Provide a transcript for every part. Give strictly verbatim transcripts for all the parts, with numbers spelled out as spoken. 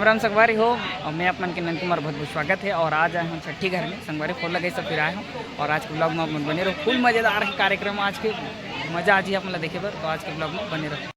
राम संगवारी हो, अउ मैं आप मन के नंद कुमार, बहुत बहुत स्वागत हे। अउ आज आए हंव छट्ठी घर में, संगवारी फोन लगे सब फिर आए हंव। अउ आज के vlog में आप मन बने रहो, full मजेदार हे कार्यक्रम आज के, मजा आ जही आप मन ला देखे बर। तो आज के vlog में बने रहो।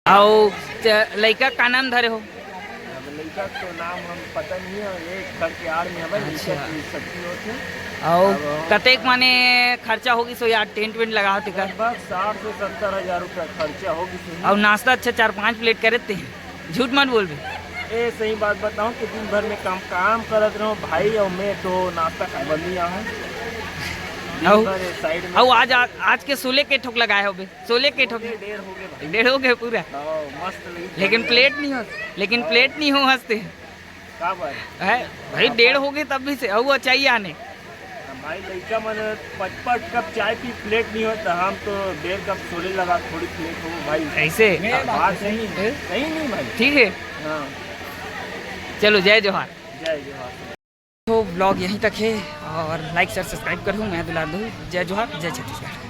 अउ च-, लइका का नाम धरे हो? अब लइका तो नाम हम पता नहीं है, ये घर के आड़ में हवय, अच्छा। लइका की सखी होथे। अउ अब कतेक माने खर्चा होगी सो यार, टेंट वेंट लगा हो तेकर? लगभग साठ से सत्तर हजार रुपया खर्चा होगी सो। अउ नाश्ता अच्छा चार पांच प्लेट करे ते, झूठ मत बोलबे। ए, सही बात बताऊं कि दिन भर में काम, काम करत रहो भाई, और मैं तो नाश्ता खाए बर नहीं आया हूँ। दिन अउ, भर ए साइड में अउ आज, आज के सोले के ठोक लगाए होबे? सोले के ठोक? डेढ़ हो गए भाई। डेढ़ हो गए पूरा। हाँ, मस्त लगी। लेकिन प्लेट नहीं हो, लेकिन हाँ। प्लेट नहीं हो हंसते। का बात? है भाई, डेढ़ हो गए तब भी से, अउ चाहिए आने। हाँ भाई, लइका मन पटपट कप चाय पी, प्लेट नहीं हो, तो हम तो डेढ़ कप सोले लगा, थोड़ी प्लेट हो भाई। ऐसे? हाँ, बात सही है। हैं? सही नहीं भाई। ठीक है। हाँ। चलो, जय जोहार। जय जोहार। तो व्लॉग यहीं तक है और लाइक, शेयर, सब्सक्राइब कर दूँ। मैं दुलार दू। जय जोहार, जय छत्तीसगढ़।